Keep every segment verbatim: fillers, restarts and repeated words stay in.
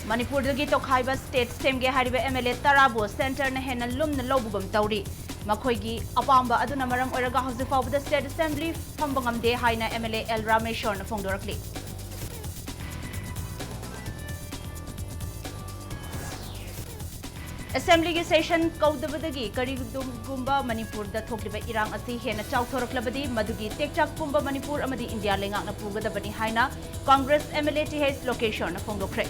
ꯃꯅꯤꯄꯨꯔꯗꯒꯤ ꯇꯣꯈꯥꯏꯕ state ꯁꯦꯝꯒꯦ ꯍꯥꯏꯔꯤꯕ MLA ꯇꯔꯥꯕꯨ centreꯅ ꯍꯦꯟꯅ ꯂꯨꯝꯅ ꯂꯧꯕꯒꯨꯝ ꯇꯧꯔꯤ꯫ ꯃꯈꯣꯏꯒꯤ ꯑꯄꯥꯝꯕ ꯑꯗꯨꯅ ꯃꯔꯝ ꯑꯣꯏꯔꯒ ꯍꯧꯖꯤꯛ ꯐꯥꯎꯕꯗ state assembly ꯐꯝꯕ ꯉꯝꯗꯦ ꯍꯥꯏꯅ MLA L ꯔꯥꯃꯦꯁ꯭ꯋꯔꯅ ꯐꯣꯡꯗꯣꯔꯛꯂꯤ꯫ Assemblyꯒꯤ session ꯀꯧꯗꯕꯗꯒꯤ ꯀꯔꯤꯒꯨꯝꯕ ꯃꯅꯤꯄꯨꯔꯗ ꯊꯣꯛꯂꯤꯕ ꯏꯔꯥꯡ ꯑꯁꯤ ꯍꯦꯟꯅ ꯆꯥꯎꯊꯣꯔꯛꯂꯕꯗꯤ ꯃꯗꯨꯒꯤ ꯇꯦꯛꯆꯥꯛ ꯄꯨꯝꯕ ꯃꯅꯤꯄꯨꯔ ꯑꯃꯗꯤ ꯏꯟꯗꯤꯌꯥ ꯂꯩꯉꯥꯛꯅ ꯄꯨꯒꯗꯕꯅꯤ ꯍꯥꯏꯅ Congress MLA ꯇꯤ ꯑꯩꯆ ꯂꯣꯀꯦꯁ꯭ꯋꯔꯅ ꯐꯣꯡꯗꯣꯛꯈ꯭ꯔꯦ꯫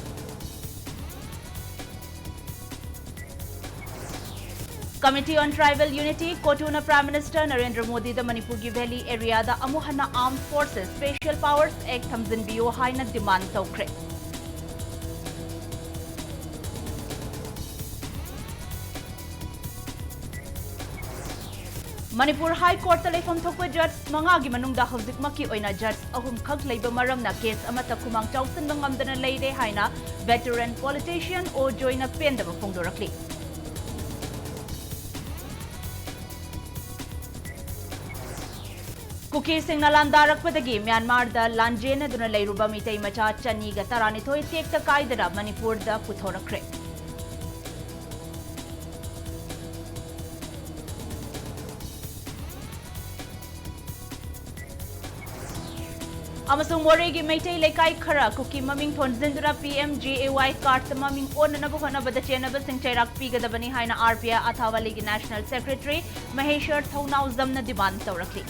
Committee on Tribal Unity, COTUꯅ Prime Minister ꯅꯔꯦꯟꯗ꯭ꯔ ꯃꯣꯗꯤꯗ ꯃꯅꯤꯄꯨꯔꯒꯤ valley areaꯗ ꯑꯃꯨꯛ ꯍꯟꯅ Armed Forces Special Powers Act ꯊꯝꯖꯤꯟꯕꯤꯌꯨ ꯍꯥꯏꯅ demand ꯇꯧꯈ꯭ꯔꯦ꯫ ꯃꯅꯤꯄꯨꯔ High Courtꯇ ꯂꯩꯐꯝ ꯊꯣꯛꯄ judge ꯃꯉꯥꯒꯤ ꯃꯅꯨꯡꯗ ꯍꯧꯖꯤꯛꯃꯛꯀꯤ ꯑꯣꯏꯅ judge ꯑꯍꯨꯝꯈꯛ ꯂꯩꯕ ꯃꯔꯝꯅ case ꯑꯃꯠꯇ ꯈꯨꯃꯥꯡ ꯆꯥꯎꯁꯤꯟꯕ ꯉꯝꯗꯅ ꯂꯩꯔꯦ ꯍꯥꯏꯅ veteran politician ꯑꯣ ꯖꯣꯏꯅ ꯄꯦꯟꯗꯕ ꯐꯣꯡꯗꯣꯔꯛꯂꯤ꯫ ꯀꯨꯀꯤꯁꯤꯡꯅ ꯂꯥꯟꯗꯥꯔꯛꯄꯗꯒꯤ ꯃ꯭ꯌꯥꯟꯃꯥꯔꯗ ꯂꯥꯟꯖꯦꯟꯅꯗꯨꯅ ꯂꯩꯔꯨꯕ ꯃꯤꯇꯩ ꯃꯆꯥ ꯆꯅꯤꯒ ꯇꯔꯥꯅꯤꯊꯣꯏ ꯇꯦꯛꯇ ꯀꯥꯏꯗꯅ ꯃꯅꯤꯄꯨꯔꯗ ꯄꯨꯊꯣꯔꯛꯈ꯭ꯔꯦ꯫ ꯑꯃꯁꯨꯡ ꯃꯣꯔꯦꯒꯤ ꯃꯩꯇꯩ ꯂꯩꯀꯥꯏ ꯈꯔ ꯀꯨꯀꯤ ꯃꯃꯤꯡ ꯊꯣꯟꯖꯤꯟꯗꯨꯅ P M G A Y cardꯇ ꯃꯃꯤꯡ ꯑꯣꯟꯅꯅꯕ ꯍꯣꯠꯅꯕꯗ ꯆꯦꯟꯅꯕꯁꯤꯡ ꯆꯩꯔꯥꯛ ꯄꯤꯒꯗꯕꯅꯤ ꯍꯥꯏꯅ R P I ꯑꯊꯥꯋꯥꯂꯤꯒꯤ National Secretary ꯃꯍꯦꯁ꯭ꯋꯔ ꯊꯧꯅꯥꯎꯖꯝꯅ demand ꯇꯧꯔꯛꯂꯤ꯫